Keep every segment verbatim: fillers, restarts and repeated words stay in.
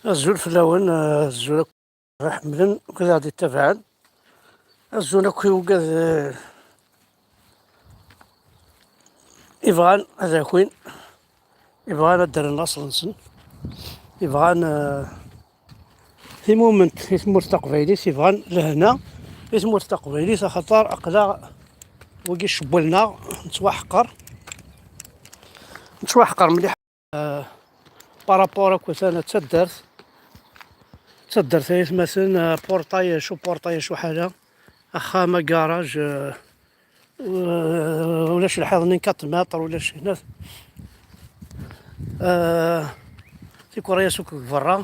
Azul fell-awen, eh, azul akk i ɣ-iḥemmlen, akk i ɣ-d-ittabaɛen. Azul akk i wigad, eh, ibɣan ad akin, ibɣan ad d-rren laṣel-nsen, ibɣan, eh, timument i tmurt taqbaylit, ibɣan lehna i tmurt taqbaylit, axaṭer aql-aɣ wigi ccewwel-nneɣ, nettwaḥqer, nettwaḥqer mliḥ. Par rapport akk atan d taddart, d taddart ay atmaten, eh, portail acu, portail acu ḥala, axxam, agaṛaj, eh, eh, ulac lḥiḍ-nni n quatre mètres, ulac hna. Eh, tikurayas akk deg berra,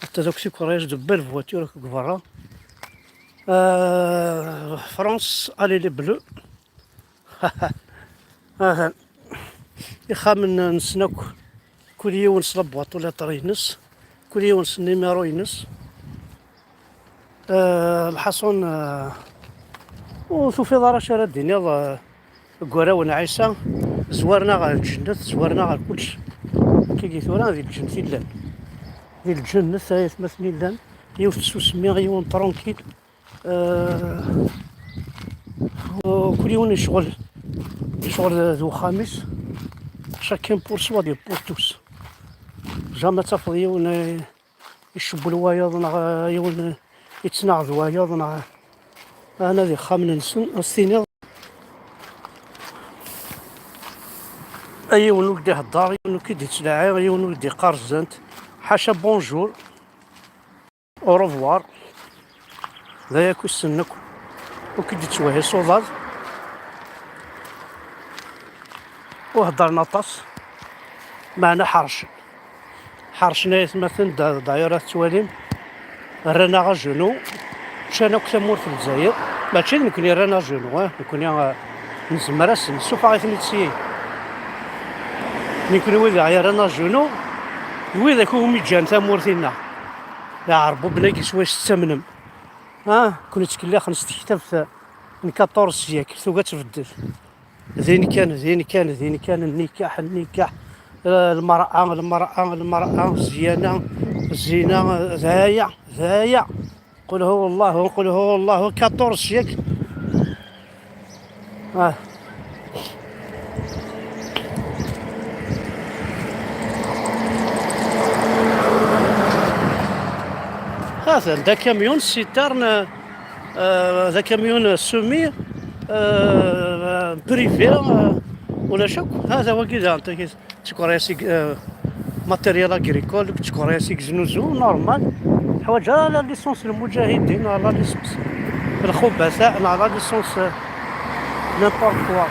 hatta d akk tikurayas de belles voitures akk deg berra. Eh, France, allez les bleus. Atan. Ixxamen-nsen akk, kul yiwen s la boîte aux lettres-ines, kul yiwen s nnimeṛu-ines. Eh, lḥaṣun, eh, ur tufiḍ ara acu ara d-tiniḍ, eh, deg warraw n Ɛisa, zwaren-aɣ ɣer lǧennet, zwaren-aɣ ɣer kullec. Akkagi tura di lǧennet i llan. Di lǧennet ay atmaten i llan, yiwet tsusmi, yiwen tranquille. Euh, kul yiwen yecɣel, yecɣel d uxxam-is, chacun pour soi et pour tous. Jamais ad tafeḍ yiwen, eh, icewwel wayeḍ, neɣ, eh, yiwen, eh, yettnaɣ d wayeḍ, neɣ, eh, ana di ixxamen-nsen, ad s-tiniḍ. Ay yiwen ur d-ihedder, yiwen ur k-id-ittlaɛi, yiwen ur d-iqqar zzant, ḥaca bonjour. Au revoir. D aya akk i ssnen akk. Ur k-id-ittwehhi s uḍad. Ur heddren aṭas, meɛna ḥercen. Ḥercen ay atmaten, da-, d'ailleurs ad tettwalim. Rran-aɣ ajenu. Ččan akk tamurt n Lezzayer. Mačči d nekni rran ajenu, eh, nekni, eh, nezmer-asen, nessufeɣ-iten-id syin. Nekni wid i ɣ-yerran ajenu, d widak umi ǧǧan tamurt-inna. Iɛerbuben-agi swayes tettamnem. Ah, kun yettkellixen s tektabt n quatorze siècle, tugi ad tbeddel. Din kan, din kan, din kan, nnikaḥ, nnikaḥ, eh, lmer'a, lmer'a, lmer'a, zziyana, zzina, d aya, d aya. Qul huwa Allahu, qul huwa Allahu, quatorze siècle. Ah. Atan d akamyun citerne, euh, d akamyun semi, euh, privé, euh, ulac akk. Hada wagi daɣen, tagi, d tikurayas ig-, euh, matériel agricole, tikurayas i yeznuzu, normal. Teḥwaǧ ara la licence n lmujahidin, neɣ la licence n lxubasa, neɣ la licence, euh, n'importe quoi.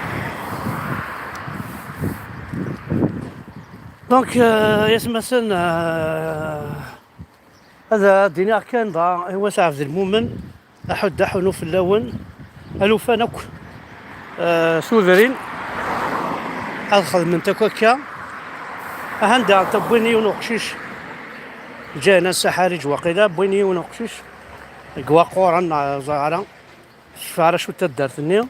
Donc, euh, yasmasen, euh, ad d-iniɣ kan dɣa i Wat Ɛebdelmumen, aḥuddu aḥunu fell-awen, alufan akk, eh, tudrin ad xedment akk akka. Ahan daɣen wwin yiwen uqcic, ǧayen-as aḥariǧ waqila, wwin yiwen uqcic deg Waquren, neɣ ẓriɣ ara, tecfa ara cwiṭ taddart-nni.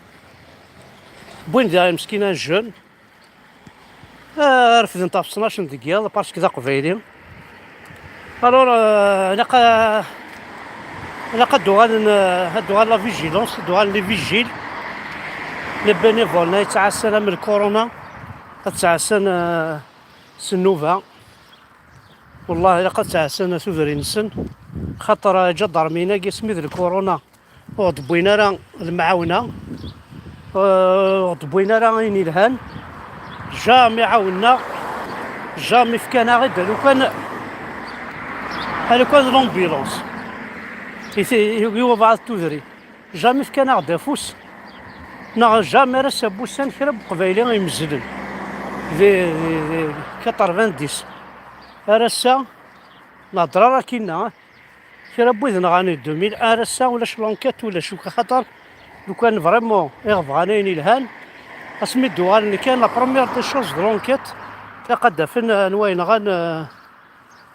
Wwin daɣen meskin un jeune, Ah, refdent ɣef ttnac deg yiḍ, parce que d aqbayli. Alors, euh, ilaq a-, ilaq ad d-uɣalen, euh, ad d-uɣalen la vigilance, ad d-uɣalen les vigiles, les bénévoles, ay yettɛassan am lkuruna, ad ttɛassan, euh, s nnuba. Wallah, ilaq ad ttɛassan tudrin-nsen, xaṭer, euh, ǧadarmiyin-agi, asmi d lkuruna, ur ɣ-d-wwin ara lemɛawna, ur ɣ-d-wwin ara ayen yelhan, jamais ɛawnen-aɣ, jamais fkan-aɣ-id alukan, alukan d l'ambulance i ti-, i, i wabɛaḍ tudrin, jamais fkan-aɣ-d afus, neɣ jamais ara s-abussan kra n uqbayli imezlen di, di, di quatre-vingt-dix. Ar ass-a, nehder ara akinna, kra n wid nɣan di deux mille un ar ass-a ulac l'enquête, ulac, axaṭer lukan vraiment i ɣ-bɣan ayen yelhan, asmi d-uɣalen kan, la première des choses de l'enquête, ilaq ad d-afen anwa yenɣan, euh,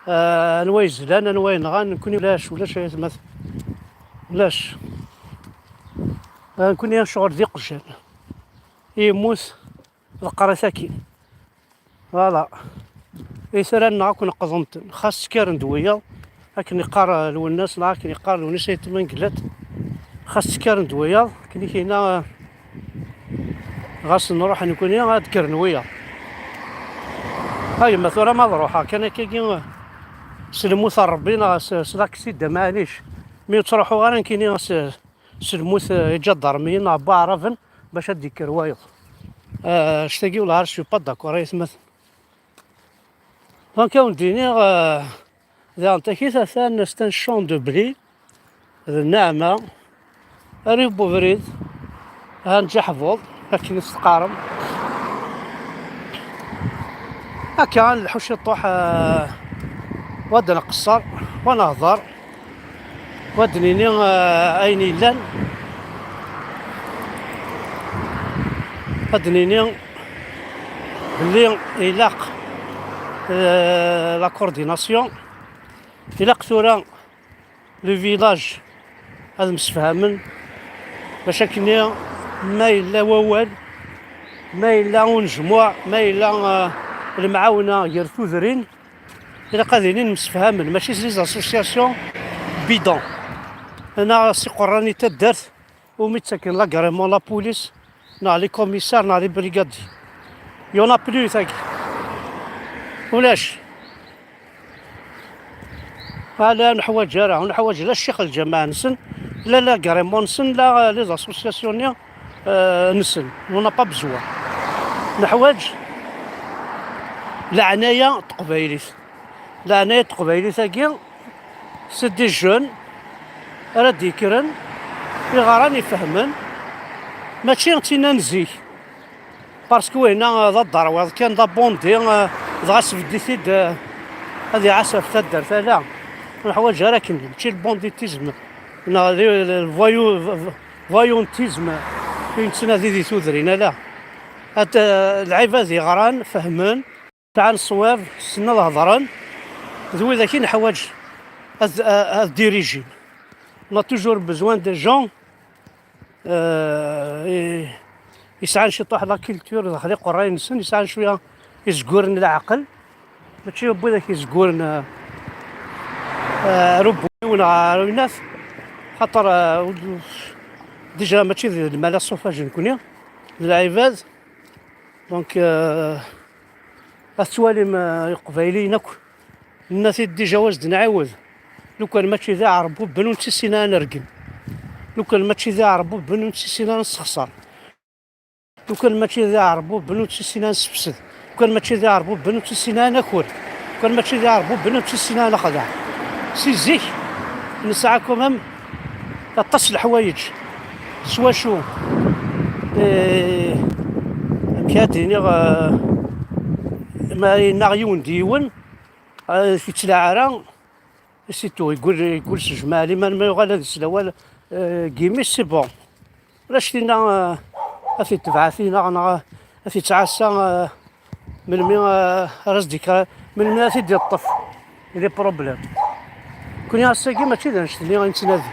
euh, anwa yezlan, anwa yenɣan, nekkni ulac, ulac ay atmat, ulac. Euh, nekkni ccɣel d iqjan. Yemmut, ḍeqqer-it akkin. Voilà. Itran-nneɣ akk neqḍen-ten, xas ttkaren-d wiyaḍ, akken iqqar, eh, Lwennas, neɣ akken iqqar Lwennas Ayt Mengellat, xas ttkaren-d wiyaḍ, akken i k-yenna, eh, ɣas nruḥ nekni ad kkren wiyaḍ. A yemma, tura ma ad ruḥeɣ kan akkagi, eh, s lmut n Ṛebbi neɣ s, s laksida, maɛlic, mi ur ttruḥuɣ ara nekkini s, s lmut, eh, iǧadarmiyen neɣ n waɛraben bac ad d-ikker wayeḍ. Eh, ctagi welɛar, je suis pas d'accord, ay atmaten. Donc, ad wen-d-iniɣ, eh, daɣen takit atan, c'est un champ de blé, d nneɛma, rrif n ubrid, ha n ǧaḥbuḍ, akken i s-teqqarem. Akka, ad nleḥḥu ciṭuḥ, eh, wa d-nqeṣṣer, wa nehḍer. Wa d-nini, eh, ayen yellan. Ad d-nini belli ilaq, eh, la coordination. Ilaq tura le village ad msefhamen, bac akken ma yella wawal, ma yella unejmuɛ, ma yella, eh, lemɛawna gar tudrin, ilaq ad inin msefhamen, mačči s les associations bidon. Neɣ s iqerran i taddart, umi ttaken l'agrément la police, neɣ les commissaires, neɣ les brigadiers. Il y en a plus, tagi. Ulac. Ala, neḥwaǧ ara, neḥwaǧ la ccix lǧamaɛ-nsen, la l'agrément-nsen, la les associations-nni, euh, nsen. On n'a pas besoin. Neḥwaǧ leɛnaya n teqbaylit. Leɛnaya n teqbaylit-agi, c'est des jeunes ara d-yekkren, iɣaran ifehmen, mačči d tinna n zik. Parce que winna, eh, d aderwiḍ kan, d abundi, eh, dɣa sbedd-it-id, eh, ad iɛas ɣef taddart. Ala, ur neḥwaǧ ara akken, mačči le banditisme, neɣ d, d, le voyou-, v-, v-, voyoutisme i nettnadi di tudrin, ala. At, eh, lɛibad yeɣran, fehmen, sɛan ṣṣwab, ssnen ad hedren, d widak i neḥwaǧ ad, ad, ad dirijin. On a toujours besoin de gens, euh, i, yesɛan ciṭuḥ la culture daxel iqerray-nsen, yesɛan cwiya izguren n leɛqel, mačči n widak izguren, euh, euh, ar ubunyiw neɣ ar winat, xaṭer, euh, ur d-, déjà mačči d lmal aṣufaj nekni, d lɛibad. Donc, euh, ad tettwalim, euh, iqbayliyen akk. Nenna-t-id déjà, wa s-d-nɛiwed. Lukan mačči d iɛerbuben ur nettissin ara nergem. Lukan mačči d iɛerbuben ur nettissin ara nessexṣer. Lukan mačči d iɛerbuben ur nettissin ara nessefsed. Lukan mačči d iɛerbuben ur nettissin ara naker. Lukan mačči d iɛerbuben ur nettissin ara nexdeɛ. Si zik, nesɛa quand même aṭas n leḥwayeǧ s wacu, eh, amek ad d-iniɣ, eh, ma yennaɣ yiwen d yiwen, eh, ur yettlaɛ ara, c'est tout, yeggul, yeggul s jmaɛ, liman ma yuɣal ad isel awal, eh, deg yimi-s, c'est bon. Ulac tinna, eh, ad t-itbeɛ tinna, neɣ ad t-ittɛassa, eh, melmi, eh, ara s-d-ikra, melmi ara t-id-iṭṭef. Il est problème. Kuni ass-agi mačči d annect-nni i nettnadi.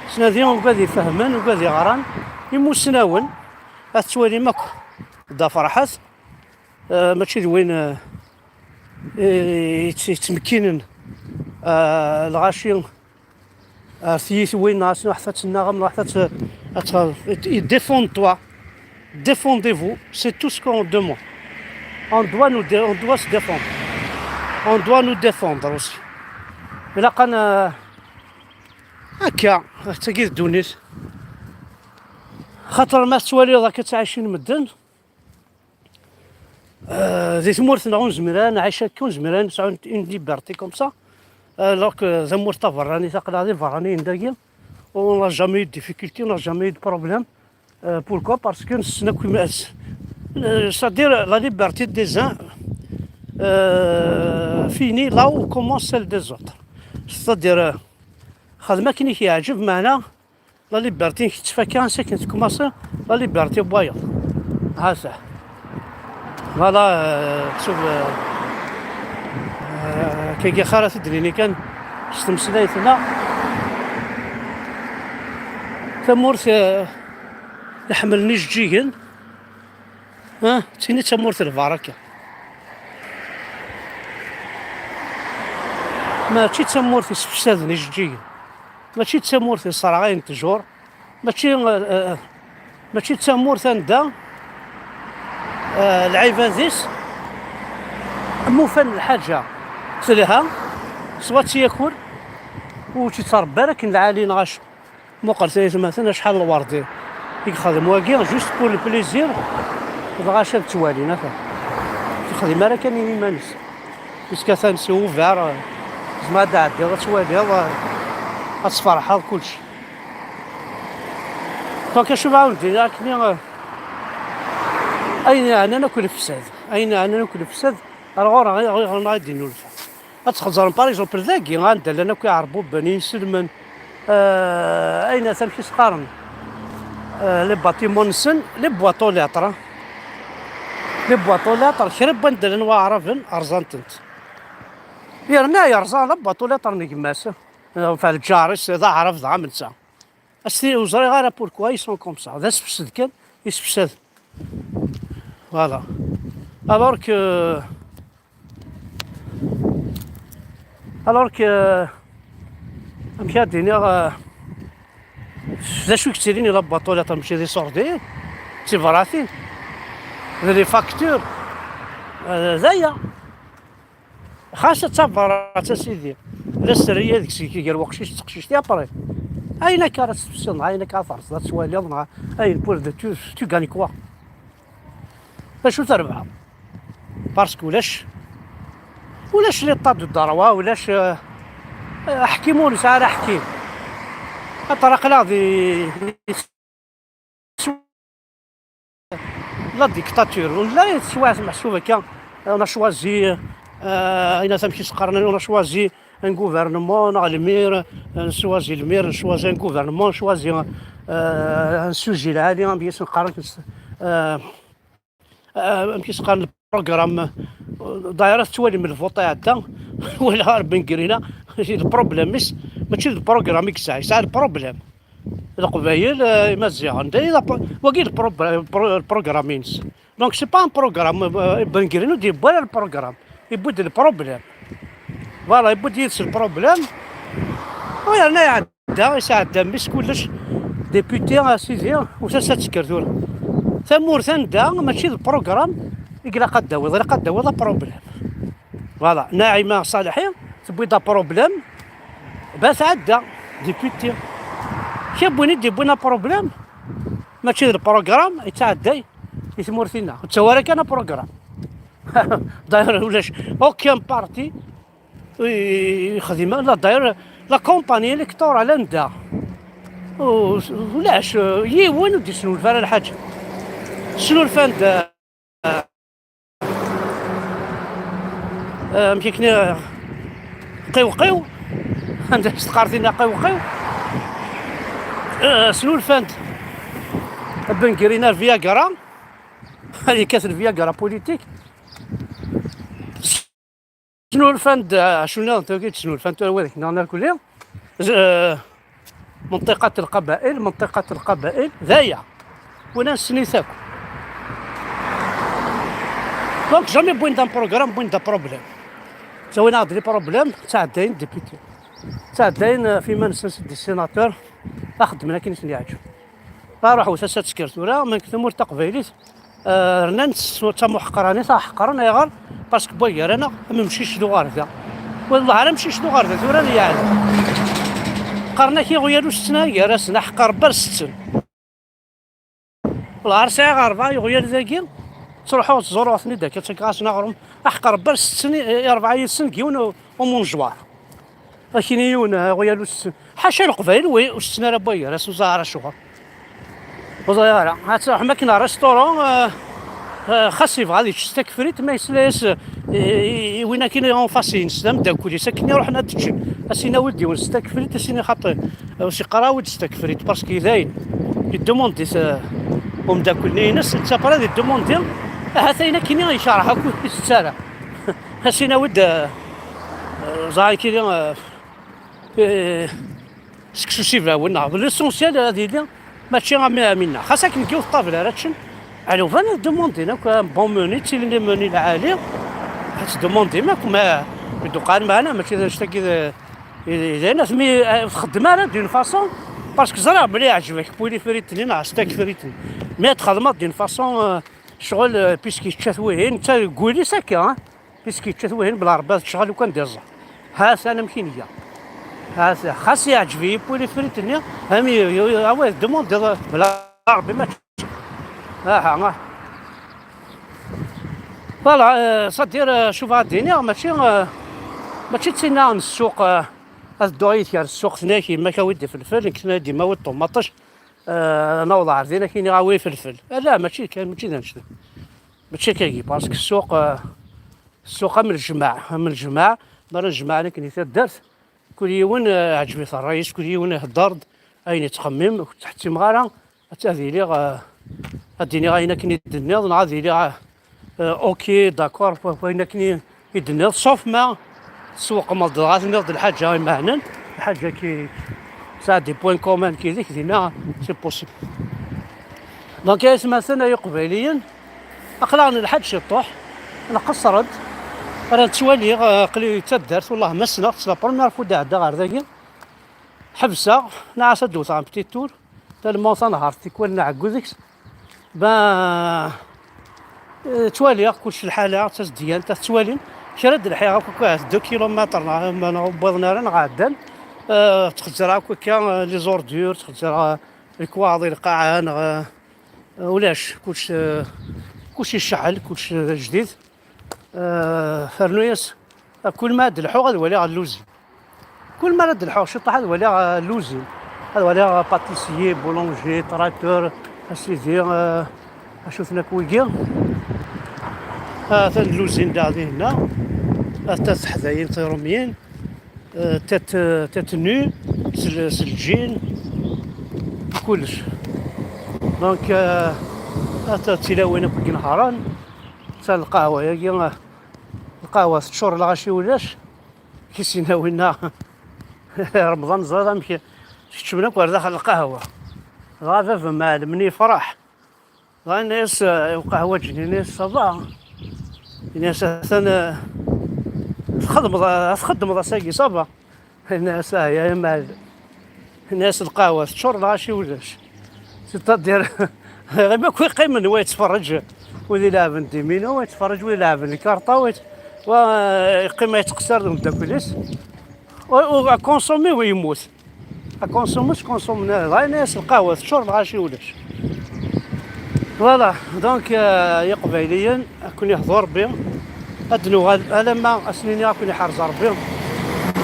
Nettnadi ugad ifehmen, ugad iɣran, imusnawen, ad tettwalim akk Dda Ferḥat, eh, mačči d win, eh, i yett-, yettmekkinen, eh, lɣaci ar tyitwin, neɣ ass-n ḥta ad tennaɣem, neɣ ḥta ad t-, ad t-, défends-toi, défendez-vous, c'est tout ce qu'on demande. On doit nous dé-, on doit se défendre. On doit nous défendre aussi. Ilaq ad n-, akka, d tagi d ddunit. Xaṭer ma tettwaliḍ akka ttɛicin medden, Euh, di tmurt-nneɣ ur nezmir ara nɛic akka, ur nezmir ara nesɛu une liberté comme ça. Alors que tamurt taberranit, aql-aɣ d iberraniyen dagi, on n'a jamais eu de difficulté, on n'a jamais eu de problème. Euh, pourquoi? Parce que nessen akk imas. Euh, c'est-à-dire la liberté des uns, euh, finit là où commence celle des autres. C'est-à-dire, euh, xdem akken i k-yeɛǧeb, meɛna la liberté-inek tettfaka, ansi akken tkumaṣi la liberté n wayeḍ. Hata. Voilà, euh, tsuv, euh, euh, kagi xara t-id-nini kan s tmeslayt-nneɣ. Tamurt, euh, iḥemmlen ijeǧǧigen, ah, ttini d tamurt n lbaraka. Mačči d tamurt isefsaden ijeǧǧigen, mačči d tamurt isserɣayen ttjur, mačči, eh, eh, mačči d tamurt anda, eh, lɛibad-is ma ufan lḥaǧa telha, swa tt-yaker, ur tt-ittṛebbi ara akken lɛali neɣ acu. Muqel tayetmaten acḥal n lwerdi i yexdem wagi, juste pour le plaisir, dɣa acu ad ttwalin, ata. Ur yexdim ara kan i yiman-is. Puisque atan si uvar, tzemreḍ ad tɛeddiḍ, ad twaliḍ, ad tferḥeḍ, kullec. Donc, acu bɣa wen-d-iniɣ akkenni, ayen yeɛnan akk lefsad, ayen yeɛnan akk lefsad, ar ɣur-, ar ɣur-, ar ɣur-neɣ i d-innulfa. Ad txeẓrem, par exemple, dagi, anda llan akk iɛerbuben, inselmen, euh, ayen ata, amek i s-qqaren, euh, les bâtiments-nsen, les boîtes aux lettres, hein. Les boîtes aux lettres, kra n wanda llan waɛraben, rẓan-tent. Yerna yerẓa la boîte aux lettres n gma-s, euh, enfin, lǧar-is, d aɛrab, dɣa am netta. Asti, ur ẓriɣ ara pourquoi ils sont comme ça. D asefsed kan, isefsad. Voilà. Alors que, alors que, amek ad d-iniɣ, euh, d acu i yettilin i la boîte aux lettres, mačči d iṣurdiyen, d tibratin, d les factures, euh, d aya. Xas d tabrat, a sidi, la sserriya deg-s gar weqcic d teqcict, i après. Ayen akka ara tefsiḍ, neɣ ayen akka ara terẓeḍ, ad twaliḍ, neɣ ayen pour de tu, tu gagnes quoi? D acu terbeḥ? Parce que ulac, ulac l'état de droit, ulac, euh, euh, aḥkim ur nesɛi ara aḥkim. Aṭer aql-aɣ di, di la dictature, ur nelli ara teswiɛt meḥsub akka. On a choisi, euh, ayen ata amek i s-qqaren, on a choisi un gouvernement, neɣ lmir, euh, nchoisi lmir, nchoisi un gouvernement, nchoisi, euh, un sujet lɛali, amek i s-neqqar, euh, euh, amek i s-qqaren, le programme. D'ailleurs, ad tettwalim lvuṭ iɛedda, wala ar Ben Grina, le problème-is, mačči d le programme i yesɛa, yesɛa le problème. Leqbayel, euh, Imaziɣen, d, d, wagi le pro-, pro-, le programme-ines. Donc, c'est pas un programme, euh, Ben Grina ur d-yewwi ara le programme. Yewwi-d le problème. Voilà, yewwi-d yid-s le problème. U yerna iɛedda, isɛedda mmi-s kullec. Député, a sidi, ur s-as ad tekker tura. Tamurt anda, mačči d le programme i ilaq ad d-tawiḍ, ilaq ad d-tawiḍ le problème. Voilà, Naɛima Ṣaleḥi tewwi-d aproblem, ba tɛedda, député. Kra n win i d-yewwin aproblem, mačči d lprogram, yettɛedday i tmurt-inna. Ur yettawi ara kan aprogram. D'ailleurs, ulac aucun parti i yexdimen, la, d'ailleurs, la campagne électorale anda, u-, ulac, yiwen ur d-yesnulfa ara lḥaǧa. Snulfan-d, eh, amek akken, eh, qiw qiw, anda s-teqqar tinna qiw qiw, eh, snulfan-d Ben Grina Viagra, ad yekkat Viagra politique. Snulfan-d, eh, acu nniḍen tagi, snulfan tura wadek nniḍen arkuli. Z-, eh, منطقة القبائل، منطقة القبائل، d aya. Win ad nessen-it akk. Donc, jamais wwin-d un programme, wwin-d un problème. Ttawin-aɣ-d les problèmes, ttɛeddayen député. Ttɛeddayen, eh, f iman-nsen s des sénateurs, ad xeddmen akken i sen-yeɛǧeb. Aruḥ wet-as ad tekker tura, ma nekk tamurt taqbaylit, eh, rnan s-, d tamuḥeqranit, aɣ ḥeqren, ayɣer? Parce que wway gar-aneɣ, am umcic d uɣerda. Wellah, ar amcic d uɣerda tura ad yeɛlem. Qqaren-ak iɣyal ur setten ara gar-asen, aḥeqq Rebbi ar setten. Wellah, ar sɛiɣ rebɛa iɣyal dagi, ttruḥuɣ ttẓuruɣ-ten-id akka, ttakeɣ-asen aɣrum, aḥeqq Rebbi ar setten i, i rebɛa yid-sen deg yiwen u-, umunjwar. Akini yiwen, ah, ɣuyal ur setten. Ḥaca Leqbayel, wi ur setten ara wway gar-asen, ur ẓer ara acuɣer. Ur ẓriɣ ara. Ad truḥem akken ar restaurant, ah, ah, xas yebɣa ad yečč s takefrit, ma yesla-yas, eh, i, i win akken en face-ines, d ameddakel-is, akken iruḥen ad ččen. Ad s-inawi-d yiwen s takefrit, ad s-ini xaṭi, eh, ur s-iqqar awi-d s takefrit, parce que dayen, yeddumandi-t, eh, umeddakel-nni-ines, netta après ad yeddumandi, ahat ayen akken yekreh akk ur t-itett ara. Ad s-inawi-d, eh, eh, ẓer akken, eh, Eh, seksu s ibawen, neɣ l'essentiel ad yili mačči am, am inna. Xas akken deg yiwet ṭṭabla ara ččen, aluban ad demandin akk un bon menu, ttilin les menus lɛali, ad tdemandim akk, ma Mi d-uqɛen meɛna, mačči d annect-agi d, d, d ayen asmi, eh, txeddem ara d'une façon, parce que ẓriɣ belli yeɛǧeb-ak win ifriten-nni neɣ steak friten. Mais ad txedmeḍ d'une façon, eh, ccɣel, eh, puisque yečča-t wihin, netta deg wul-is akka, hein? Puisque yečča-t wihin, bla Rebbi ad tecɣel lukan d iẓẓan. Ha-t-an amek i nga. Ha-t-, xas yeɛǧeb-iyi win ifriten-nni, am y-, y-, y-, awa, tdemandiḍ, bla Rebbi ma Aha, ah. Voilà, euh, c'est-à-dire, euh, شوف, ad d-iniɣ, mačči, euh, mačči d tinna n ssuq, euh, ad dduɣ yid-k ar ssuq, tenna-yak yemma-k awi-d ifelfel, nekk tenna-yi-d yemma awi-d ṭumaṭic, euh, naweḍ ar din, ak-iniɣ awi ifelfel. Ah, la, mačči kan, mačči d annect-a. Mačči akkagi, parce que ssuq, euh, ssuq am lejmaɛ, am lejmaɛ, mi ara nejmaɛ akken i taddart, kul yiwen, euh, ɛǧeb-it ṛṛay-is, kul yiwen ihedder-d ayen yettxemmim, ur ttḥettimeɣ ara ad, ad iliɣ, eh, ad d-iniɣ ayen akken i d-tenniḍ, neɣ ad iliɣ, eh, ok, d'accord, f, f wayen akken i, i d-tenniḍ, sauf ma tesweqmeḍ-d dɣa tenniḍ-d lḥaǧa imeɛnen, lḥaǧa ki tesɛa des points communs yid-k, dinna c'est possible. Donc, ay atmaten, ay iqbayliyen, aql-aɣ nelḥa-d ciṭuḥ, nqeṣṣer-d, ara nettwali, eh, aql-i d taddart, wellah ma ssneɣ-tt, la première fois d-ɛeddaɣ ɣer dagi. Ḥebseɣ, nɛas ad d-wteɣ un petit tour, tellement tanhart tikwal n aɛeggu deg-s. Ben, eh, ttwaliɣ kullec lḥala, d tazeddegant, ad tettwalim. Kra d-lḥiɣ akk akka, deux kilomètres neɣ, neɣ wwiḍen ara, neɣ ɛeddan. Eh, ttxezzireɣ akk akka, eh, les ordures, ttxezzireɣ, eh, lekwaɣeḍ i lqaɛa, neɣ, eh, ulac, kullec, eh, kullec iceɛɛel, kullec d ajdid. Eh, fernu-yas, kul ma ad d-lḥuɣ ad waliɣ lluzin. Kul ma ara d-lḥuɣ ciṭṭaḥ ad waliɣ, eh, lluzin. Ad waliɣ, eh, pâtissier, boulanger, tracteur, a sidi, eh, acu-ten akk wigi? Atan lluzin daɣ dihinna. Atan teḥdayin tiṛumyin. Eh, tête, eh, tête nue, s l-, s lǧin, kullec. Donc, eh, ata d tilawin akk i inehhṛen, ta lqahwa-yagi, eh, lqahwa teččur lɣaci ulac, kisina winna, Remḍan ẓriɣ amek keččmen akk ar daxel lqahwa. Dɣa baba Mɛellem-nni yefṛeḥ. Dɣa yenna-yas, eh, i uqehwaǧi-nni, yenna-yas: "Ça va?" Yenna-yas: "Atan, eh, txedmeḍ, eh, txeddmeḍ ass-agi, ça va?" Yenna-yas: "Ah, ya, ya Mɛellem." Yenna-yas: "Lqahwa teččur, lɣaci ulac." C'est-à-dire, ɣima akk yeqqimen, wa yettferriǧ wid ileɛben dimino, wa yettferriǧ wid ileɛben lkarṭa, wa yett-, wa, eh, yeqqim yettqessar d umeddakel-is. U, u, à consommer, wa yemmut. Akonsumus, konsum, dɣa yenna-yas: "Lqahwa teččur, lɣaci ulac." Voilà, donc, euh, Iqbayliyen, ad ken-ihdu Rebbi, ad d-nuɣal alamma ad sen-iniɣ ad ken-iḥrez Rebbi.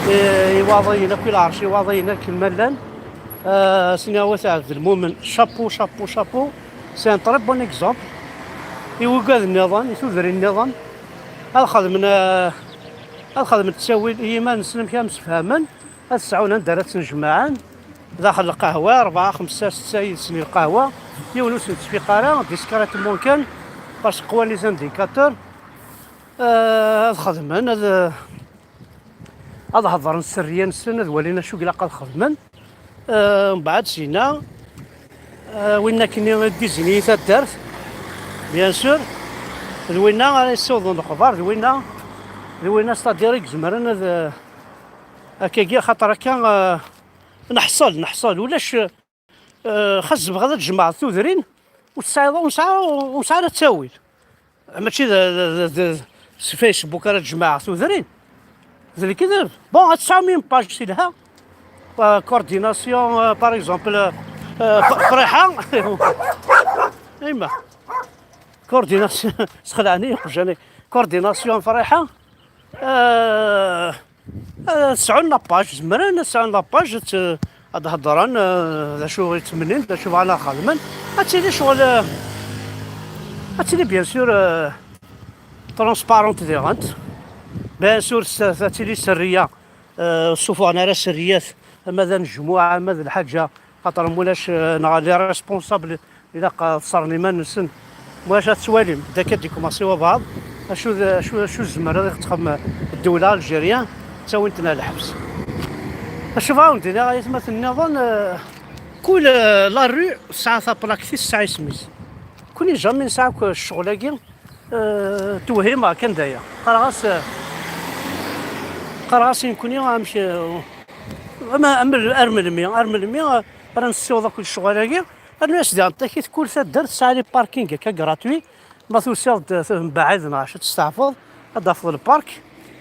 I, i waḍiyen akk, i lɛerc i waḍiyen akken ma llan. Euh, ad sen-iniɣ wat Ɛebdelmumen, chapeau, chapeau, chapeau. C'est un très bon exemple. I wigad nniḍen, i tudrin nniḍen, ad xedmen, euh, ad xedmen ttawil i yiman-nsen amek ad msefhamen. Ad sɛun anda ara ttnejmaɛen daxel lqahwa, rebɛa, xemsa, setta yid-sen i lqahwa, yiwen ur sen-ttfiq ara, discrètement kan, parce que qwan les indicateurs, euh, ad xedmen, ad, ad heḍren sserriya-nsen, ad walin acu ilaq ad xedmen. Euh, mbeɛd sina, euh, winna akkenni i d-izini i taddart, bien sûr, d winna ara yessiwḍen lexbar, d winna, d winna, c'est-à-dire i izemren ad, euh, Akkagi, axaṭer akka, eh, neḥṣel, neḥṣel. Ulac, eh, xas tebɣiḍ ad tjemɛeḍ tudrin, ur tesɛiḍ, ur nesɛi, ur nesɛi ara ttawil. Mačči d, d, d, d, s Facebook ara tjemɛeḍ tudrin. D lekdeb. Bon, ad tesɛum une page, si lha. Eh, coordination, eh, par exemple, eh, eh, F-, Friḥa. Ima. Coordination, sxelɛen-iyi iqjan. Coordination Friḥa. Eh, Eh, sɛun la page, zemren ad sɛun la page, ad, ad heddren, eh, d acu i ttmennin, d acu bɣan ad xedmen. Ad tili ccɣel, eh, ad tili, bien sûr, eh, transparente diɣen. Bien sûr, s-, ad tili sserriya, eh, ur ssufuɣen ara sserriyat, ama d anejmuɛ, ama d lḥaǧa, xaṭer mulac, eh, neɣ les responsables ilaq ad ṣṣren iman-nsen. Mulac ad tettwalim, d akka d-ikumaṣi wabɛaḍ, acu d, acu, acu tzemmer ad ixettxem ddewla algérien, ttawin-ten ar lḥebs. Acu bɣiɣ ad wen-d-iniɣ ay atmaten nniḍen, eh, kul, eh, la rue tesɛa taplakt-is, tesɛa isem-is. Kuni jamais nesɛa akk ccɣel-agi, Eh, tewhimeɣ kan d aya. Qqareɣ-as, eh, Ɣas i nekkni amek, eh, ama, ama ar melmi, ar melmi, eh, ara nessiweḍ akk lecɣal-agi? Rnu-yas diɣen takit, kul taddart tesɛa les parkings akka gratuits. Ma tusiḍ-d, eh, mbeɛd neɣ acu, ad testeɛfuḍ, ad d-tafeḍ lpark,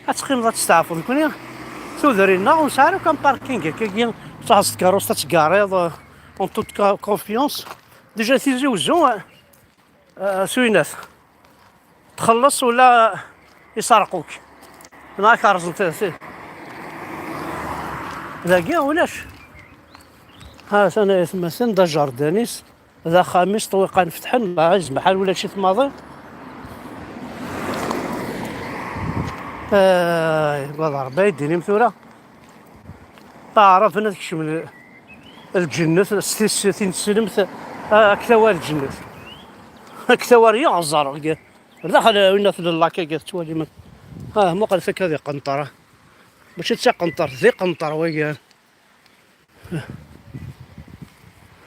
ad teqqimeḍ ad testeɛfuḍ. Nekkni tudrin-nneɣ ur nesɛi ara kan parking akkagi, tṛuḥeḍ s tkeṛṛust ad teggariḍ, eh, en toute co-, confiance. Déjà Tizi Wezzu, eh, eh, s uyennat. Txelleṣ wala iseṛqu-k. Neɣ ad k-rẓen t-, t-, dagi ulac. Ha-t-an aytmaten, d ajerdan-is, d axxam-is, ṭṭwiqan fetḥen, la ɛizem ḥal ulac-it maḍi. Ay, wala Ṛebbi ay d-inim tura. Aɛraben ad kecmen lǧennet s tis-, tin teslemt, a-, aktawa lǧennet. Aktawa ar yiɣẓer, g-, ar daxel, winna tella llak-agi tettwalim. Ah, muqlet akka di qenṭer. Mačči d tiqenṭert, d iqenṭer wagi.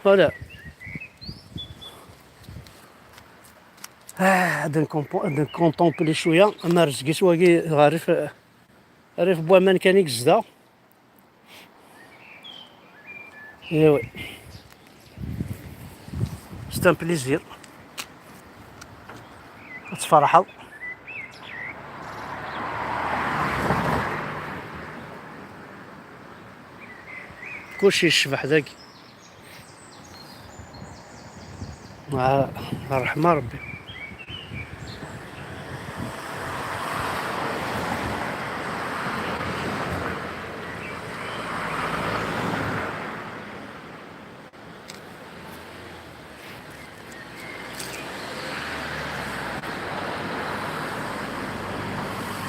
Voilà. Ah, ad nkompo-, ad nkontempli cwiya, ama rrezg-is wagi ɣer rrif, rrif n waman kan i yezdeɣ. Eh oui. C'est un plaisir. Ad tferḥeḍ. Kullec yecbeḥ dagi. Ah, ṛṛeḥma Ṛebbi.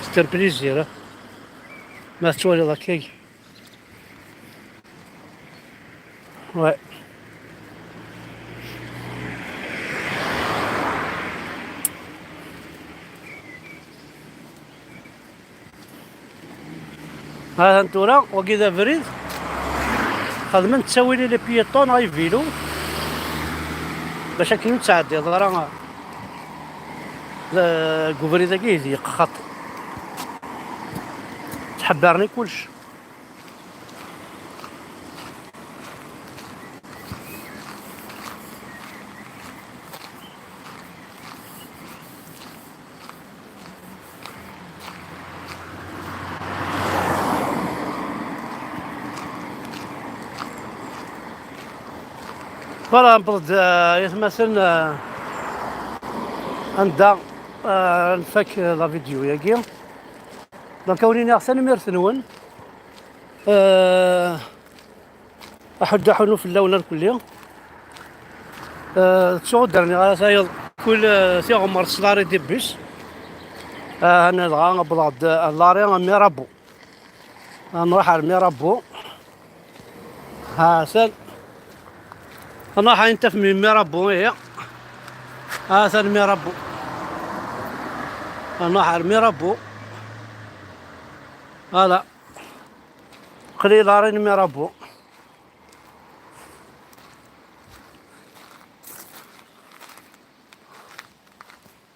C'est un plaisir, hein. Ma tettwaliḍ akkagi. Ouais. Ha-t-an tura, wagi d abrid. Xedmen ttawil i les piétons, i vélo. Bac akken ur ttɛeddiḍ ara. Deg ubrid-agi i d-yeqqxaṭ. Ttḥebbaren i kullec. Voilà, newweḍ-d, euh, yatmaten, euh, anda, euh, nfak, euh, la vidéo-agi. Donc, ad wen-iniɣ tanemmirt-nwen. Euh, Aḥuddu aḥunnu fell-awen irkelli. Eh, ttuɣ ur d-rniɣ ara tayeḍ. Kul, eh, tiɣemmert s Larry Dibus. Ah, anna dɣa wwḍeɣ-d, eh, Larry Mirabeau. Ah, nruḥ ar Mirabeau. Ha-t-an. Nruḥ ayen taf mi Mirabeau, ihi. Ha-t-an Mirabeau. Nruḥ ar Mirabeau. Voilà. Aql-i Larry Mirabeau.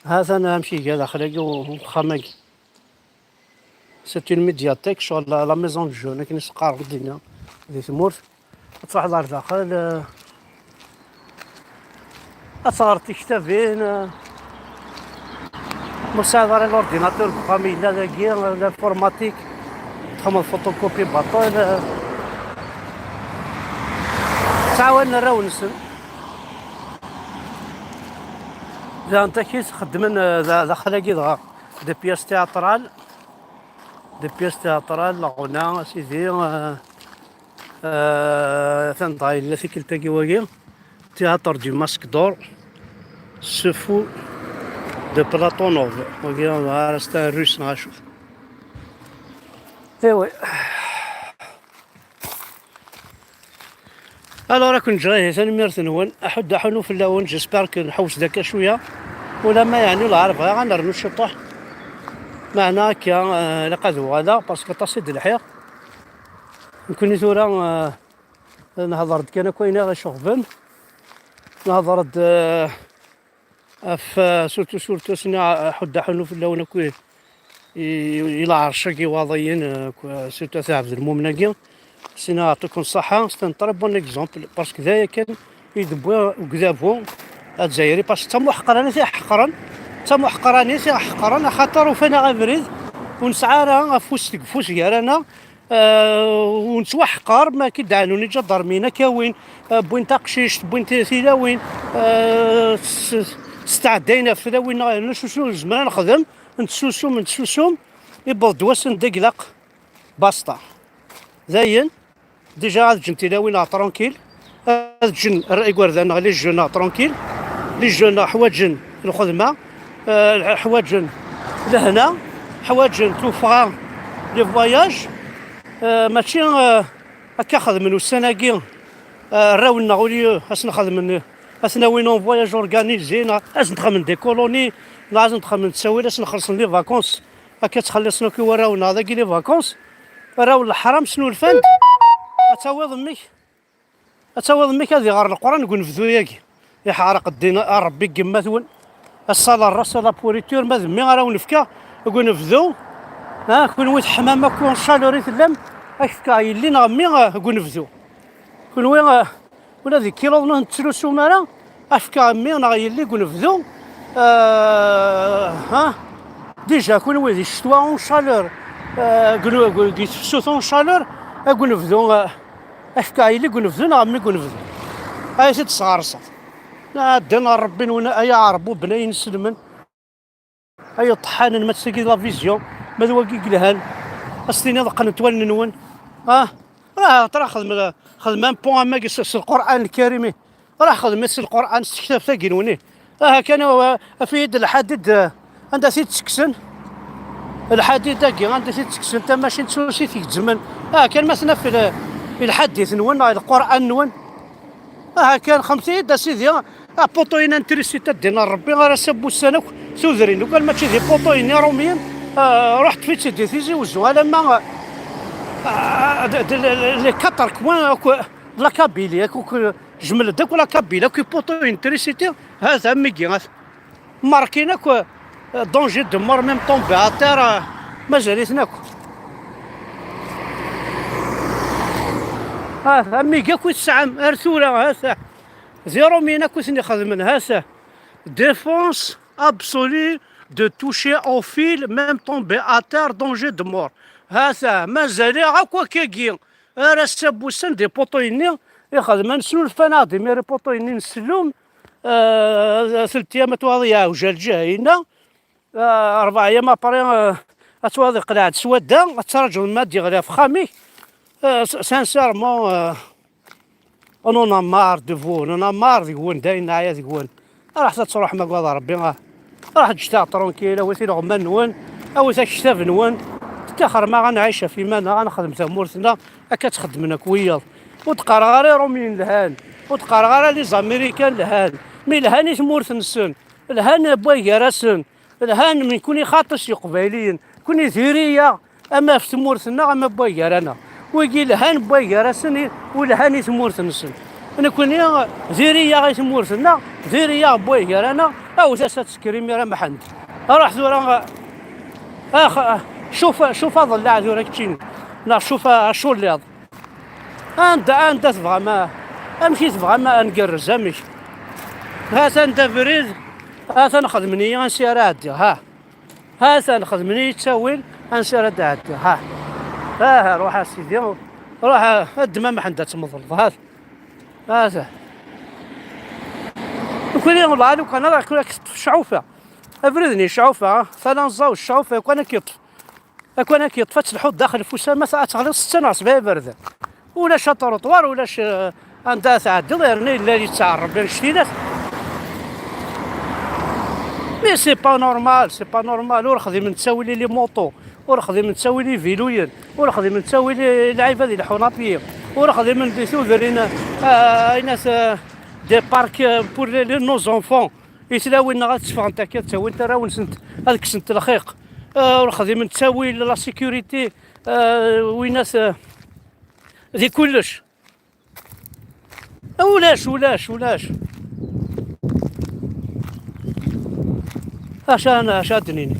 Ha-t-an amek iga daxel-agi u-, uxxam-agi. C'est une médiathèque, ccɣel la, la maison de jeunes, akken i s-qqaren dinna, di tmurt. Ad truḥeḍ ar daxel, eh, ad teɣreḍ tiktabin, eh, ma ur tesɛiḍ ara l'ordinateur deg uxxam yella dagi, l'informatique, txedmeḍ photocopie baṭel, eh, ttɛawanen arraw-nsen. Daɣen takit xeddmen, eh, da-, daxel-agi dɣa des pièces théâtrales, des pièces théâtrales, leɣna, a sidi, eh, Eh, atan dɣa yella tikkelt-agi wagi. Théâtre du Masque d'Or. Se fout de Platonov. Wagi, ah, c'est un russe, neɣ acu. Eh oui. Alors, ad ken-ǧǧeɣ ihi, tanemmirt-nwen. Aḥuddu aḥunnu fell-awen. J'espère que nḥewwes-d akka cwiya. Ulamma yeɛni lɛerb, bɣiɣ ad nernu ciṭuḥ. Meɛna akka, eh, ilaq ad uɣaleɣ, parce que aṭas i d-lḥiɣ. Nekkni tura, eh, nehḍer-d kan akk ayen i ɣ-iceɣben. Nehḍer-d, eh, ɣef, eh, surtout, surtout, s-nni, eh, ḥuddu aḥunnu fell-awen akk i, i, i lɛerc-agi iwaḍiyen, eh, k-, surtout At Ɛebdelmumen-agi, sina aɛṭiken ṣṣaḥa, c'est un très bon exemple, parce que d aya kan i d-wwi ugdabu azzayri, parce que d tamuḥqranit i ḥeqren, d tamuḥqranit i ḥeqren, axaṭer ufan-aɣ abrid, ur nesɛi ara afus deg ufus gar-aneɣ, eh, ur nettwaḥqer, ma akka d-ɛnun iǧadarmiyen akka win, eh, wwin taqcict, wwin ti-, tilawin, eh, s-, s-, stɛeddayen ɣef tlawin, neɣ yerna s usu nezmer ad nexdem, nettsusum, nettsusum, iwweḍ-d wass anda i ilaq basta. Dayen, déjà ad ǧǧen tilawin-nneɣ tranquille, ad ǧǧen r-, igerdan-nneɣ, les jeunes-nneɣ tranquille, les jeunes-nneɣ ḥwaǧen lxedma, eh, ḥwaǧen lehna, ḥwaǧen tuffɣa, les voyages, eh, mačči, eh, akka xedmen ussan-agi, eh, arraw-nneɣ, au lieu ad sen-xedmen, ad ten-awin en voyage organisé, neɣ ad sen-xedmen des colonies, neɣ ad sen-xedmen ttawil, ad sen-xellṣen les vacances. Akka ttxelliṣen akk i warraw-nneɣ dagi les vacances. Arraw n leḥram snulfan-d. Ad tawiḍ mmi-k, ad tawiḍ mmi-k ad iɣer Leqran deg unebdu-yagi. Iḥerq ddin a Rebbi deg yemma-twen. Ass-a la race, la pourriture, ma d mmi ara wen-fkeɣ deg unebdu. Ha, kunwi teḥmam akk en chaleur i tellam, ad k-fkeɣ yelli neɣ mmi, ah, deg unebdu. Kunwi, ah, ula d ikiluḍen ur ten-tettlusum ara, ad k-fkeɣ mmi neɣ yelli deg unebdu. Ah, ha? Déjà, kunwi di ccetwa en chaleur, ah, deg, deg, deg tefsut en chaleur, deg unebdu, ah, ad k-fkeɣ yelli deg unebdu neɣ mmi deg unebdu. Ay t-id-tesɣerseḍ. Ɛeddan ɣer Rebbi-nwen, ay aɛerbu, bnay inselmen. Ay iṭeḥḥanen, ma d tagi d la vision, ma d wagi i yelhan, ad s-tiniḍ qqnent wallen-nwen. Ah, ruḥ, ruḥ xdem, xdem un pont am wagi s, s Lqur'an Lkarim. Ruḥ xdem s Lqur'an, s tektabt-agi-nwen. Aha kan, ah, af-iyi-d lḥadid, ah, anda t-id-ttekksen. Lḥadid-agi, anda t-id-ttekksen, tamacint s usi t-gezzmen. Aha kan ma tnaf l-, i lḥadit-nwen, neɣ i Lqur'an-nwen. Aha kan, xemt-iyi-d a sidi, apuṭu-in n trisiti a ddin n Rebbi, ara s wussan akk tudrin. Lukan mačči d ipuṭuyen irumyen, ah, ruḥ ṭṭef-itt-id di Tizi Wezzu, alamma, ah, d, d, les quatre coins akk, la Kabylie, akk, akk, jmel-d akk la Kabylie, akk ipuṭuyen n trisiti, ha-t-a, am wigi, ha-t-a. Markin akk, euh, danger de mort, même tombé à terre, euh, mazal-iten akk. Ha-t-a, am wigi akk i tesɛam ar tura, ha-t-a. D irumyen akk i ten-ixedmen, ha-t-a. Défense absolue de toucher au fil, même tombé à terre, danger de mort. Ha-t-a, mazal-aɣ akk akkagi. Ar ass-a n wussan, d ipuṭuyen-nni i xedmen, snulfan-aɣ-d imir ipuṭuyen-nni n ssellum, eh, telt ayyam ad twaḍ yeɛwej ar lǧiha-inna, eh, rebɛa ayyam après, eh, ad twaḍ iqleɛ-d s wadda, ad traǧuḍ ma ad d-yeɣli ɣef uxxam-ik. Eh, s-, sincèrement, eh, on en a marre de vous, on en a marre deg-wen, dayen neɛya deg-wen. Ruḥet ad truḥem agad Rebbi, ah. Ruḥet ǧǧet-aɣ tranquille, awit ileɣman-nwen, awit akectab-nwen. Ttaxrem-aɣ ad nɛic ɣef iman-nneɣ, ad nexdem tamurt-nneɣ, akka ttxeddmen akk wiyaḍ. Ur d-qqareɣ ara Irumyen lhan, ur d-qqareɣ ara les Américains lhan, mi lhan i tmurt-nsen, lhan wway gar-asen, lhan nekkni xaṭi s Iqbayliyen, nekkni diri-yaɣ ama ɣef tmurt-nneɣ, ama n wway gar-aneɣ. Wigi lhan n wway gar-asen i, u lhan i tmurt-nsen. Nekkni diri-yaɣ i tmurt-nneɣ, diri-yaɣ n wway gar-aneɣ, awet-as ad tekker imir a Mḥend. Ruḥ tura, ax, cuf, cuf aḍellaɛ tura keččini, neɣ cuf aculliḍ. Anda, anda tebɣam a-, amek i tebɣam a ngerrez, amek? Ha-t-an d abrid, ha-t-an xedmen-iyi ansi ara ɛeddiɣ, ha. Ha-t-an xedmen-iyi ttawil ansi ara d-ɛeddiɣ, ha. Aha, ruḥ a sidi, ruḥ a, a ddem a Mḥend ad tmeḍleḍ, ha-t. Ha-t. Nekkni, walahi, lukan ara k-, k-teṭṭef cɛufa. Abrid-nni cɛufa, ha. Talanẓa u cɛufa, lukan ad k-yeṭṭef. Akk anak yeṭṭef ad telḥuḍ daxel ufus, ma ad teɣliḍ setta neɣ sebɛa iberdan. Ulac aṭruṭwar, ulac, eh, anda ara tɛeddiḍ, yerna yella yettɛerreb annect-ilat. Mais c'est pas normal, c'est pas normal. Ur xdimen ttawil i les motos, ur xdimen ttawil i viluyen, ur xdimen ttawil i lɛibad ileḥḥun à pied, ur xdimen di tudrin, eh, ayen at, eh, des parcs, eh, pour les, les, nos enfants. I tlawin-nneɣ ad tteffɣent akka, ad ttawint arraw-nsent, ad kksent lxiq. Eh, ur xdimen ttawil, la sécurité, eh, winat, eh, di kullec. Ulac, ulac, ulac. Acu ara, acu ara d-nini?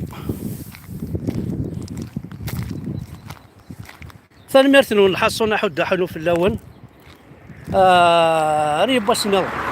Tanemmirt-nwen, lḥaṣun aḥuddu aḥunu fell-awen. Ah, ar yiwwas nniḍen.